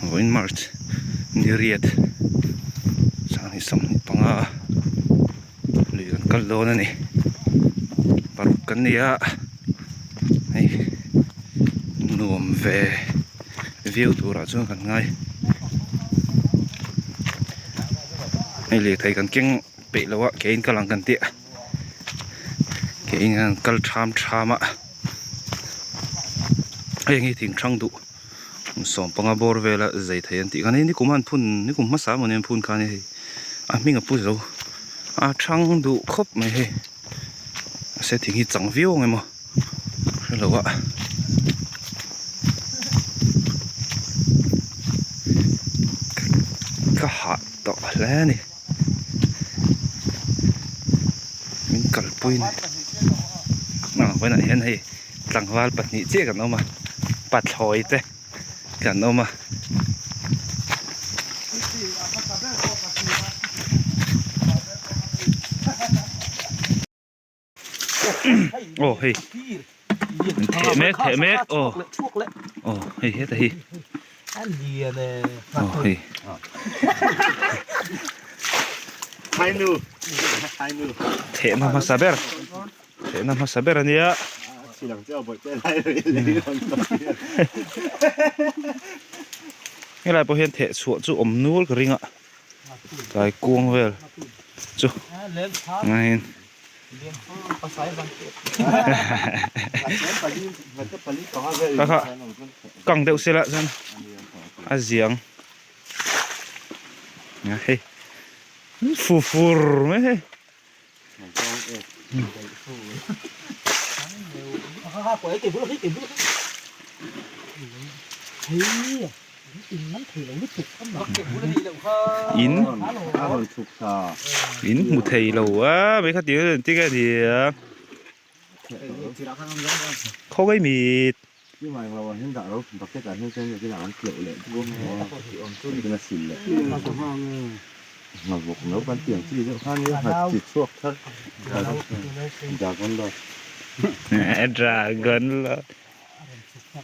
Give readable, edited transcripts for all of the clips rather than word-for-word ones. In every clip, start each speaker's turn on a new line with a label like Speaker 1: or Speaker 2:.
Speaker 1: Vawiin March ni riat sanghnih 25 lui kan kal dawn a ni paruk kan ni a hei nuam ve viau turah chuan kan ngai hei lirthei kan keng peih lo a ke in kal ang kan tih a ke in kan kal tham tham a heng hi thing thang duh sawmpanga bawr vela zai thei an tih khan hei nikum a an phun nikum hmasa emaw ni an phun khan hei a hming a pu zo a thang duh khawp mai hei mahse thing hi chang viau ang emaw hrelo a ka hah tawh hle a ni. Min kalpui ni ah vawiinah hian hei tlangval pahnih chiah kan awm a pathlawi te kan awm a. Aw hei theh mek theh mek aw aw hei heta hi aw hei thehna hmasa ber thehna hmasa ber ania helai pawh hian theh chhuah chu awm nual ka ring a. Tlai kuang vel chu ngaiin kha kha kang deuh sela chuan a ziang hei fu fur mai hei. In in hmu thei lo a mai kha tih hian engtin nge ni a khawngaih mit. Dragon lord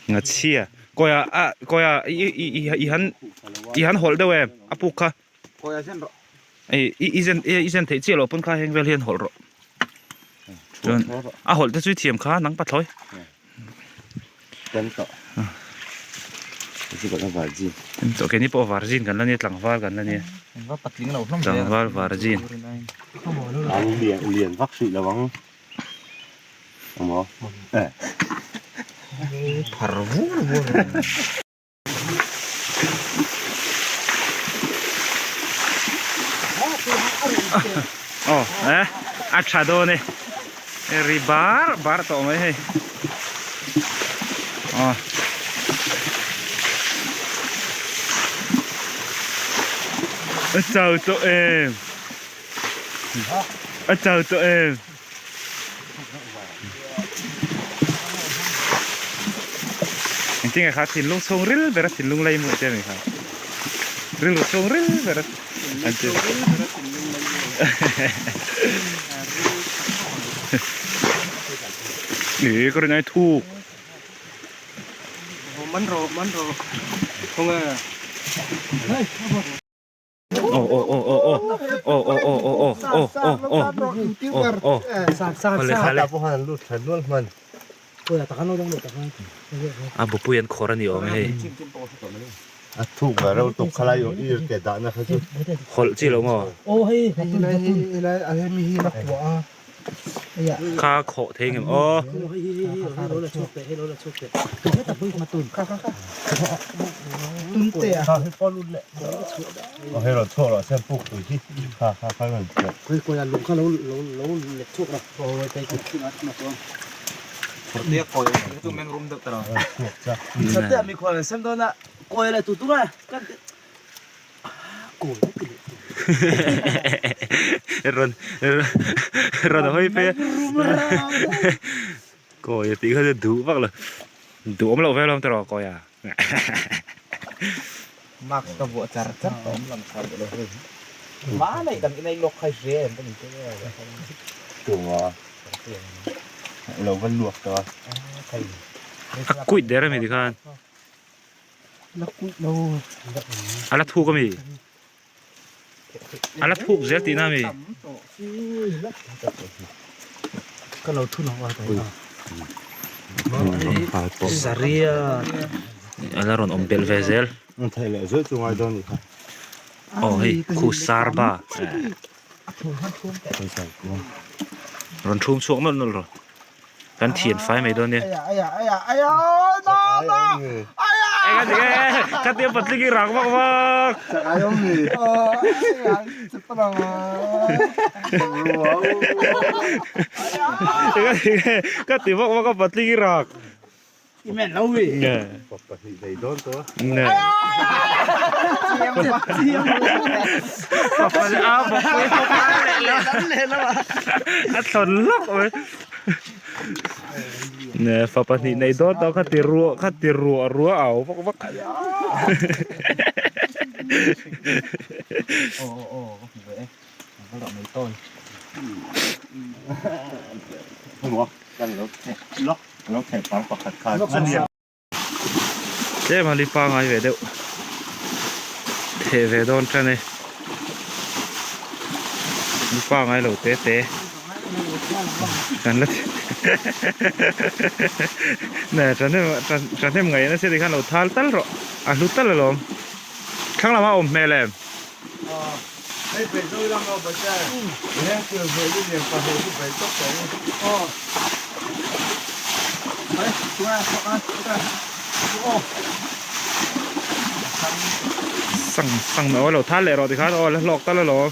Speaker 1: Ngachhia kawia a kawia i i i i han i han hawlh deuh em a puk kha i i zen i zen theih chiah loh pawn kha heng vel hian hawlh rawh chuan a hawlh te chu i thiam kha nang pathlawi.
Speaker 2: Ten tawh
Speaker 1: Ten tawh keini pawh virgin kan la nia tlangval kan la nia tlangval virgin.
Speaker 2: An lian lian vak hrih lo ang emaw eh.
Speaker 3: Phar vur vur.
Speaker 1: Aw eh a tha dawn e ri bar bar tawh mai hei aw a chau tawh em a chau tawh em. Engtin nge kha thinlung chhung ril ber a thinlung lei mu te a ni kha rilru chhung ril ber a an ti ih ka rin ai thuk
Speaker 3: man rawh man rawh khawnge.
Speaker 1: Aw aw aw aw aw aw aw aw aw aw aw aw aw aw awle khale a bupui an khawr a ni awm e hei
Speaker 2: a thuk ve reuh tuk khalai aw ir ke dahna kha chu
Speaker 1: hawlh chi lo maw Kha khawh thei ngem aw. Rawn rawn hawi phei a kawi a tih kha chu duh vak lo duh awm loh vel awm tawh rawh kawi a
Speaker 3: mask ka vuah char char tawh awm lang thar lo hei hma nei dang inei lawk kha hre em ka ni te
Speaker 2: tunga lo va luak tawh a
Speaker 1: a kuit der ami tikhan. A la thuk ami? A la thuk zel tihna ami? A la rawn awm belh ve zel. Aw hei khu sarba rawn thum chhuak nawlh nawlh rawh. Kan thian fai mai dawn nia. Ka tia patling hi rak vak vak. Ka ti vak vak a patling hi rak. A thlawn lawk mai nge fa pahnih nei dawn tawh kha ti ruah kha ti ruah ruah a au vak vak Tlem a li pangai ve deuh theh ve dawn tan e li pangai lo te te kan la nè thahnem thahnem ngaih nasa tikhan lo thal tal rawh a hlu tal alawm thlang lamah a awm hmel em. Sang sang mai aw lo thal leh rawh tikhan aw la hlawk tal alawm.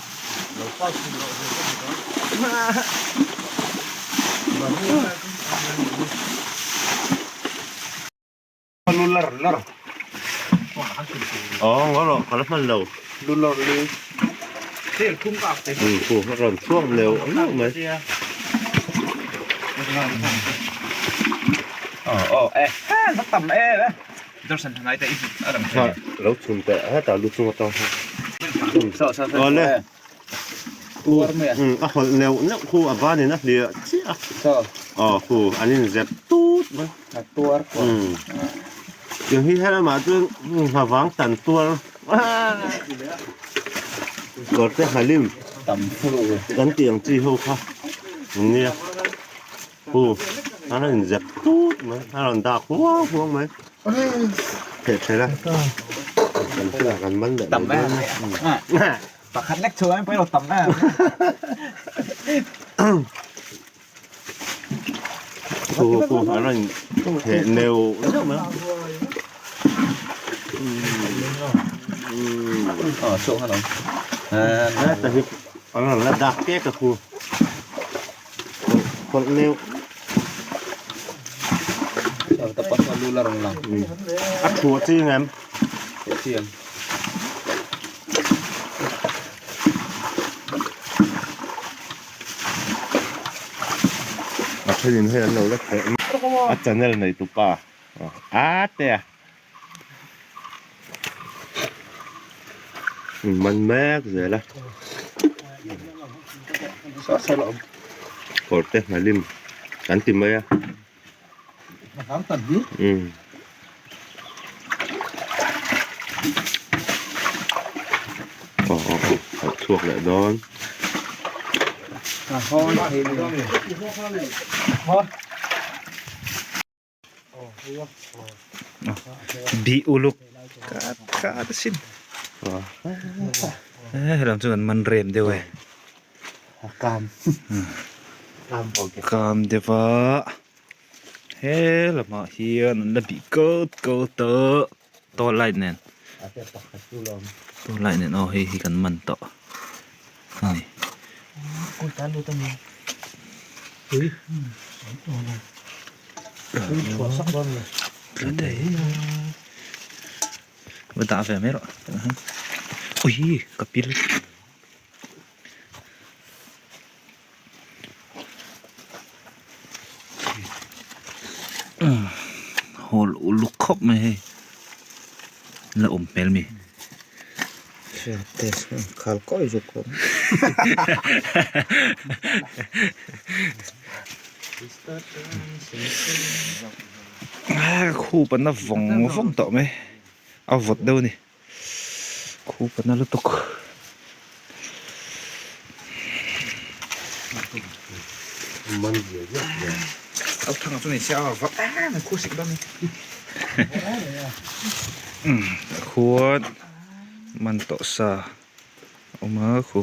Speaker 2: A hawlh neuh neuh khu a banin a hliah chiah a aw khu an inzep tut mai tiang hi helamah chuan nghavang tan tuar kawr te halim kan tih ang chi ho kha nia khu an inzep tut mai a rawn dak huang huang mai theh thel a kan bulah kan man leh mai dawn a.
Speaker 3: Pakhat lek chuan pawh ilo tam em.
Speaker 2: Khu khu a rawn theh neuh neuh mai a. Heta hi a rawn la dak kek a khu khawlh neuh. A thuah ching em? A thenin hei an lo la khalh a channel nei tu pa a te a man mek zel a kawr te hnalim kan ti mai a. Aw aw aw a chhuak leh dawn.
Speaker 1: Bih uluk kat kat asin. Helam chu kan man rem deuh e. Kam deuh a he lamah hian an la bih kawt kawt a tawh light nen tawh light nen aw hei hi kan man tawh a ni. Va dah ve mai rawh ui ka pil. Hawl uluk khawp mai hei la awm hmel mi. Khup an la vawng vawng tawh mai. A vawt deuh a ni khup a na lutuk. Khuan man tawh sa a awm a khu.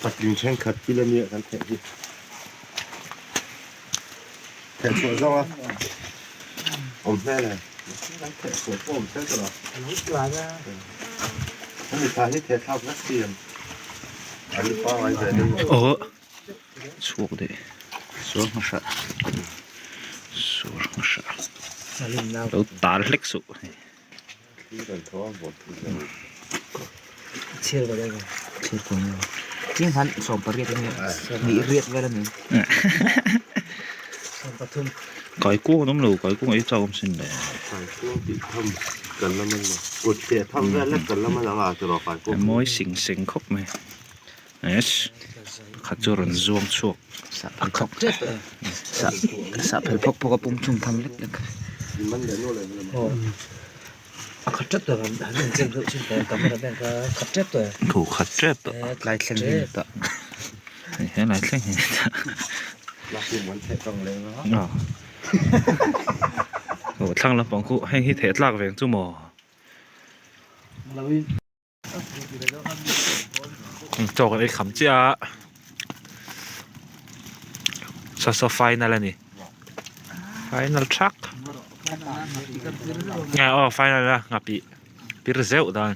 Speaker 2: Patling thenkhat thil a nia kan theih hi. Theh chhuah zawng a awm hmel e. Kan theh chhuah pawh awm hmel tawh lo. Hemi thla hi theh thlak vek chi em? An pangngai ve deuh.
Speaker 1: Aw chhuak daih sual hmasa sual hmasa lo tal hlek suh. Kaikuang an awm lo kaikuang ei chak awm sin le. A mawi sing seng khawp mai yes pakhat chu a rawn zuang chhuak
Speaker 3: Sah phel phawk phawk a pum chhung tham lek lek. A khat tep tawh han en chen deuh chin teh camera vel kha khat tep tawh e.
Speaker 1: Thu khat tep tawh.
Speaker 3: Tlai thleng hi ni tawh.
Speaker 1: Hei he lai thleng hi ni tawh. Aw thlang lampang khu heng hi theh tlak veng chu maw. Chaw kan ei kham chiah a saw saw final a ni final thak nge aw final a nghapih pir zeuh dan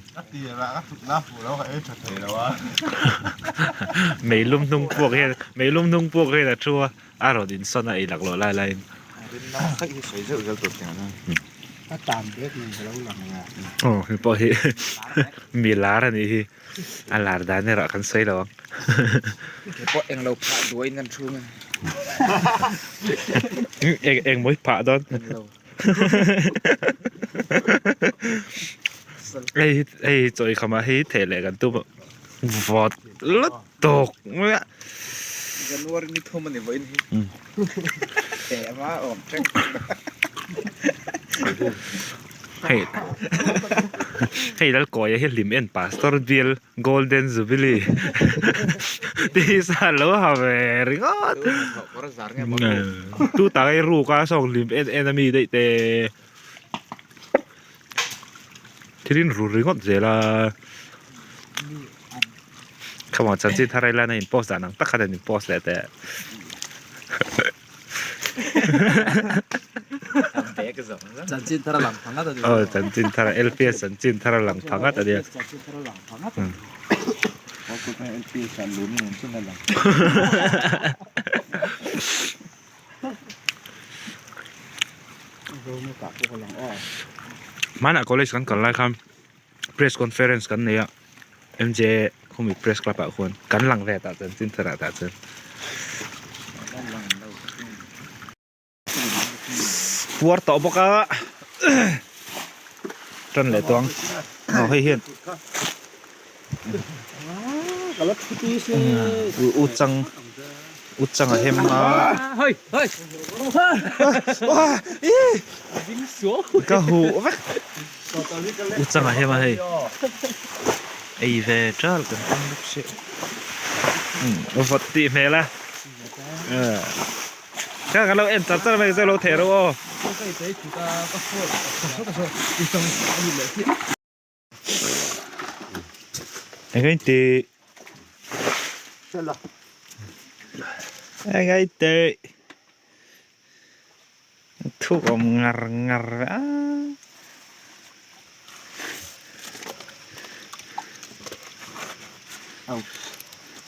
Speaker 1: meilum hnung puak hian meilum hnung puak hian a thu a. A rawn insawn a ei laklawh lai laiin. Aw hei pawh hi mi lar a nih hi a lar dan erawh kan sawi lo ang. Eng eng mawi phah dawn. Hei hi hei hi chaw eikham ah hei hi theh leh kan tum a vawt lutuk. Tawk mai a.
Speaker 3: January ni thum a ni vawiin hi. Teh hma awm thleng.
Speaker 1: Hei hei Lalkawia hi hlim en Pastor Bial Golden Jubilee tih sa lo ha ve ringawt. Tu tak ei ruk a sawng hlim en en ami daih te. Thil in ru ringawt zel a. Khama chanchin thar ai lana in post dan ang tak khan an in post leh teh.
Speaker 3: Chanchin thar a lang pha ngat a ni.
Speaker 1: Aw chanchin thar LPS chanchin thar a lang pha ngat a nia. Hmanah college kan kal lai khan press conference kan nei a M_J khawmi press club ah khuan kan lang ve tah chuan chin thar ah tah chuan puar tawh bawk a tan leh tawh ang aw hei hian u chang u chang a hem a ka huh vek u chang a hem a hei ei ve ṭal kan tum bawk si vawt tih hmel a kha kan lo en char char mai chu lo theh rawh aw. Eng tih eng tih thuak awm ngar ngar a.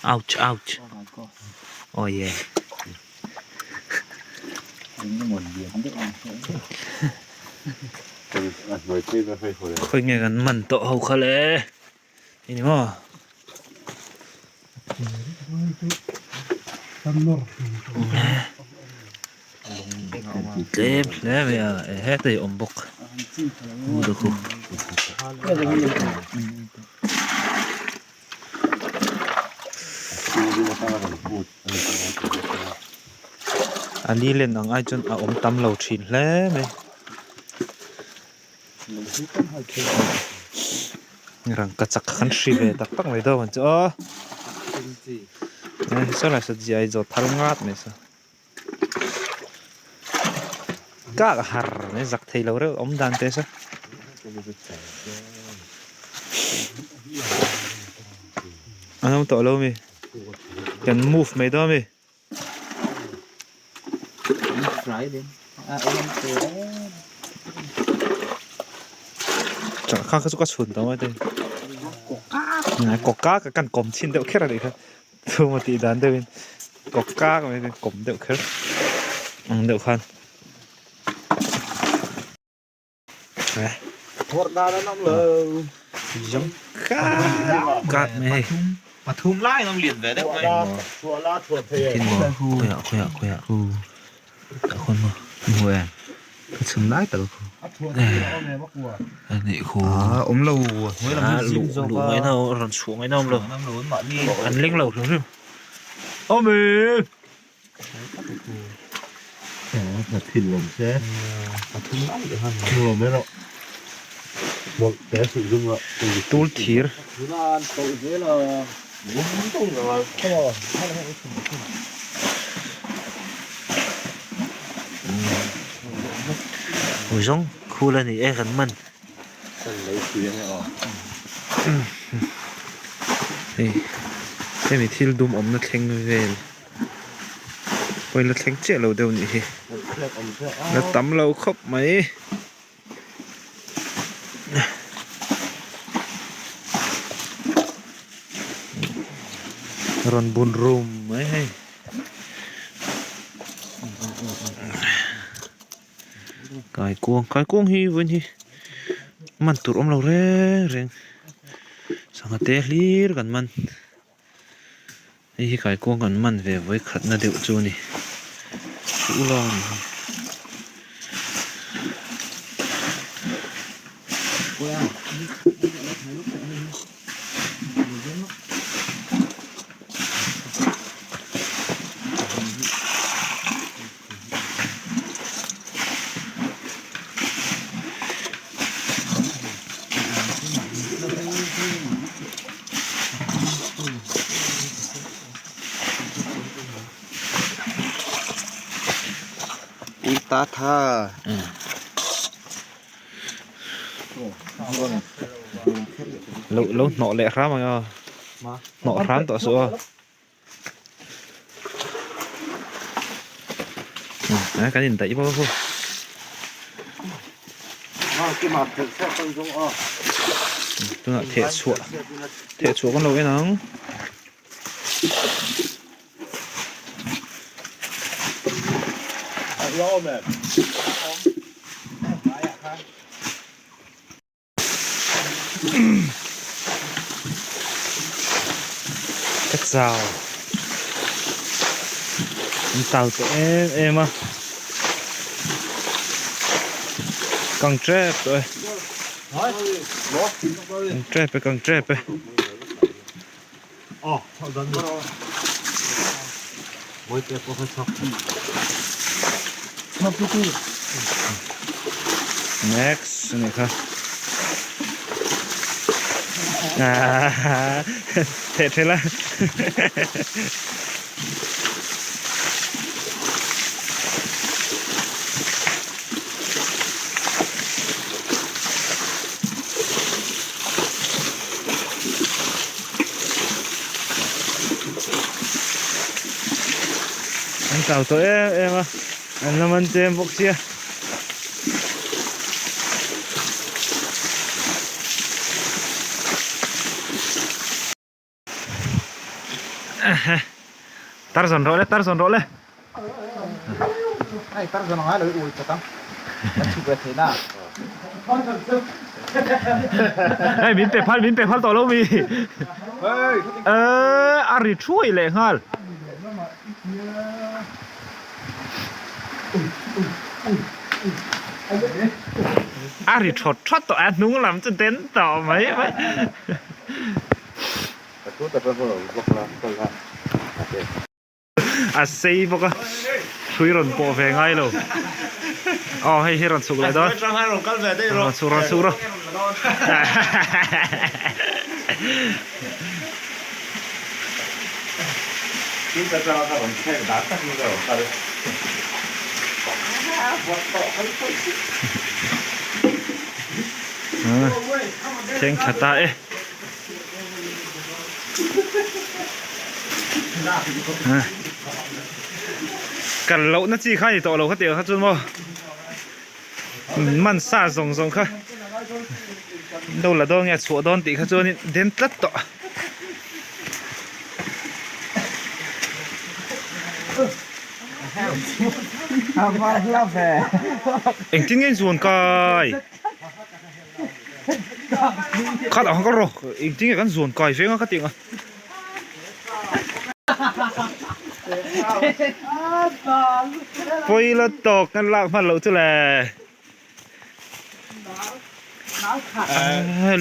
Speaker 1: Ouch ouch oh yeah. Khawi nge kan man tawh ho kha le eng maw tlem hle mai a hetah hi a awm bawk.
Speaker 4: A li len ang ai chuan a awm tam lo thin hle mai. Rangka chak kha kan hri ve tak tak mai dawn ang chu aw. Saw lai saw chi ai zawt thar ngat mai saw. Kak har mai zak thei lo reuh awm dan te saw. An awm tawh lo mi. Kan move mai dawn mi. Kha kha chu ka chhun tawh mai te kawka ka kan kawm chhin deuh kher a nih kha chu maw tih dan deuh in kawka ka mai kawm deuh kher ang deuh khan.
Speaker 3: Pathum lai an awm lian ve deuh mai.
Speaker 4: An leng lo hrim hrim. Tul thir Ui zawng khul a ni e kan man hei hemi thil dum awmna thleng vel. Pawhin la thleng chiah lo deuh nih hi la tam lo khawp mai rawn bun rum mai hei kaikuang kaikuang hi vawiin hi man tur awm lo reng reng sangha te hlir kan man. Hei hi kaikuang kan man ve vawi khatna deuh chu a ni ula a ni hi. Lo lo hnawh leh hram ang aw hnawh hram tawh suh aw. A kan in daih bawk a tunah theh chhuah theh chhuah kan lo en ang. Ka chau an chau tawh em em a kang tep tawh e kang tep e kang tep e. Next a nih kha ah theh thel a. An chau tawh em em a an la man chem bawk sia. Tar zawn rawh le tar zawn rawh le.
Speaker 3: Hei tar zawn angai lo i ui chat ang. Kan chhuk ve thei na.
Speaker 4: Hei min pe phal min pe phal tawh lo mi. Eee a ri thuai leh nghal. A ri thawt thawt tawh a hnung lam chu den tawh mai mai. A sei bawk a. Hrui rawn pawh ve ngai lo. Aw hei hi rawn chhuk leh dawn. Rawn chhuk rawn chhuk rawh. Thleng tha ta e. Kal loh na chi kha a ni tawh lo kha tih kha chuan maw man sa zawng zawng kha lo la dawn nge a chhuah dawn tih kha chuanin den tlat tawh. Engtin nge in zuan kai? Khat ang kal rawh engtin nge kan zuan kai veng a ka tih ang a. Pawi la tawk kan lak hman loh chu le.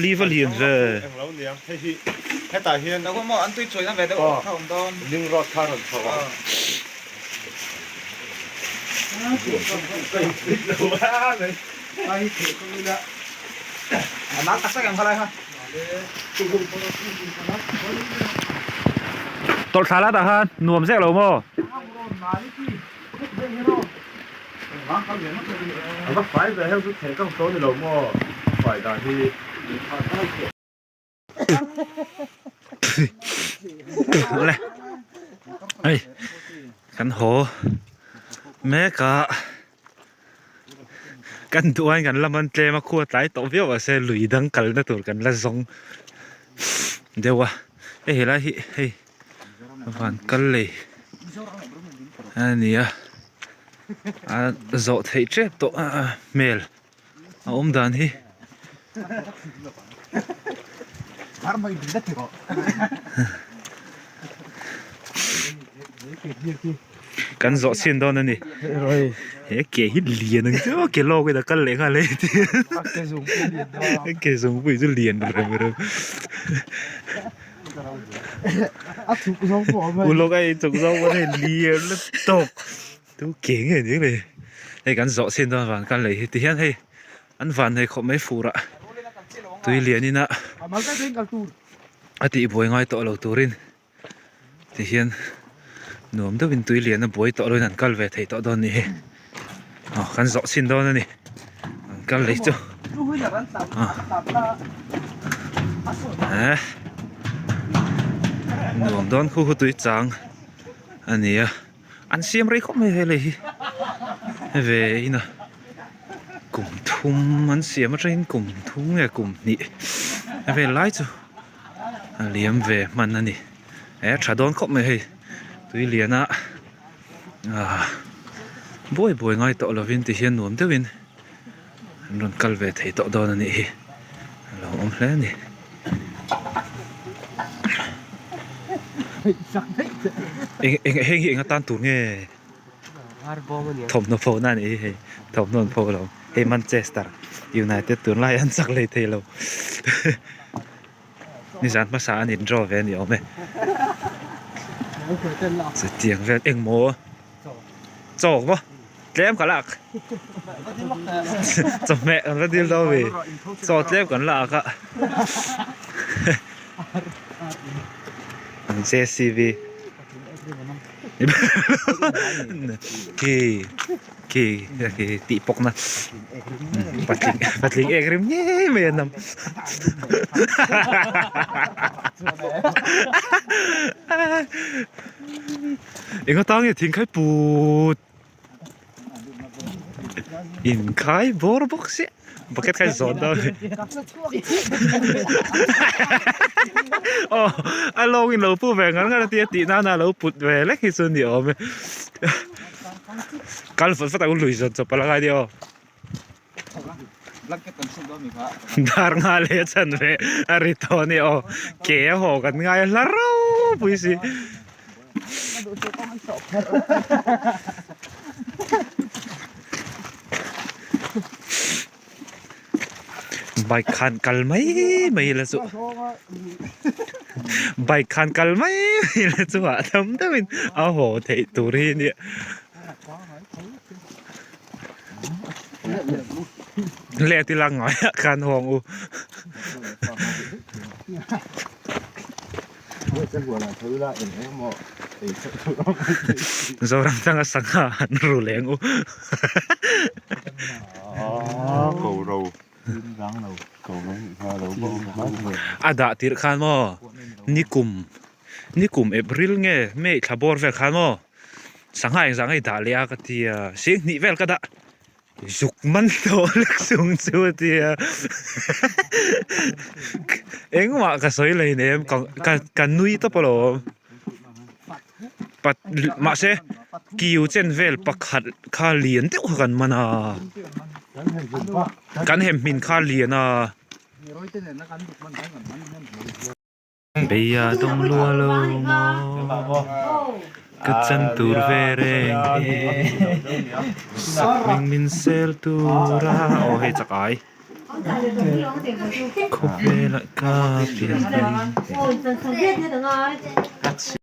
Speaker 4: Li va lian ve.
Speaker 3: Hetah hian an tui chawina ve deuh kha awm dawn.
Speaker 2: Ling rod kha rawn chho ang.
Speaker 4: Tawlh thla la tah khan nuam zek lo maw?
Speaker 2: A va fai ve heng chu thei kang sawn ni lo maw fai dan hi.
Speaker 4: Le hei kan haw mek a kan duh aiin kan la man tlem a khua tlai tawh viau ah se lui dang kalna tur kan la zawng deuh a hei helai hi hei van kal lei a ni a a zawh theih tep tawh a hmel. A awm dan hi. Kan zawh chhin dawn a ni. He ke hi lian ang chu ke lawk in a kal leh nghal e. Ke zungpui chu lian rem rem. Ulawk a inchuk zawng pawh a lian lutuk. Tu ke nge ni le hei kan zawh chin dawn van kal lei hi ti hian hei an van nei khawp mai fur ah tui lian in a a tih buai ngai tawh lo turin ti hian nuam deuhin tui lian a buai tawh lo in an kal ve thei tawh dawn a nih hi aw kan zawh chin dawn a ni an kal lei chu eh nuam dawn khu khu tui chang a ni a. An siam rei khawp mai he lei hi ve in a kum thum an siam atangin kum thum nge kum hnih a vel lai chu a liam ve hman a ni he a tha dawn khawp mai hei tui lian a ah buai buai ngai tawh lovin ti hian nuam deuhin an rawn kal ve thei tawh dawn a nih hi a lo awm hle a ni. Eng eng heng hi eng atan tur nge thawmhnaw pho na a nih hi hei thawmhnaw an pho lo hei Manchester United tunlai an chak lei thei lo nizan hmasa an in draw ve a ni awm e chutiang vel engmaw chawk maw. Tlem ka lak chawhmeh kan va dil dawn mi chaw tlem kan lak a J_C_B khi khi khi tih pawk na patling patling ek rim ngei mai an awm eng atang nge thing khai put. Inkhai bawr bawk si bucket kha zawn dawn a ni aw a lawng in lo pu ve ngar ngar a tia tih nana lo put ve lek hi chu ni awm e kal vat vat ang lui zawn chawp a la ngai nia aw dar nga leh a chhan ve a ri tawh a ni aw ke a haw kan ngai a hla ropui si. Bike khan kal mai mai la chu bike khan kal mai mai la chu hahdam deuhin a haw theih tur hi nia. Let ila ngaiah khan hawng u. Zoram tanga sangha an ru leng u. A dah tirh khan maw nikum nikum April nge May thla bawr vel khan maw sangha engzah nge i dah leh a ka ti a singhnih vel ka dah. Zuk man tawh lek chung chu a ti a engmah ka sawi lei nem ka ka ka nui tawp alawm pat mahse kiu chen vel pakhat kha lian deuh kha kan man a kan hem hmin kha lian a. Beia dawng lua lo maw Ka chan tur ve reng e Sakming min sel tura Aw hei chak ai Khawvelah ka pian hi.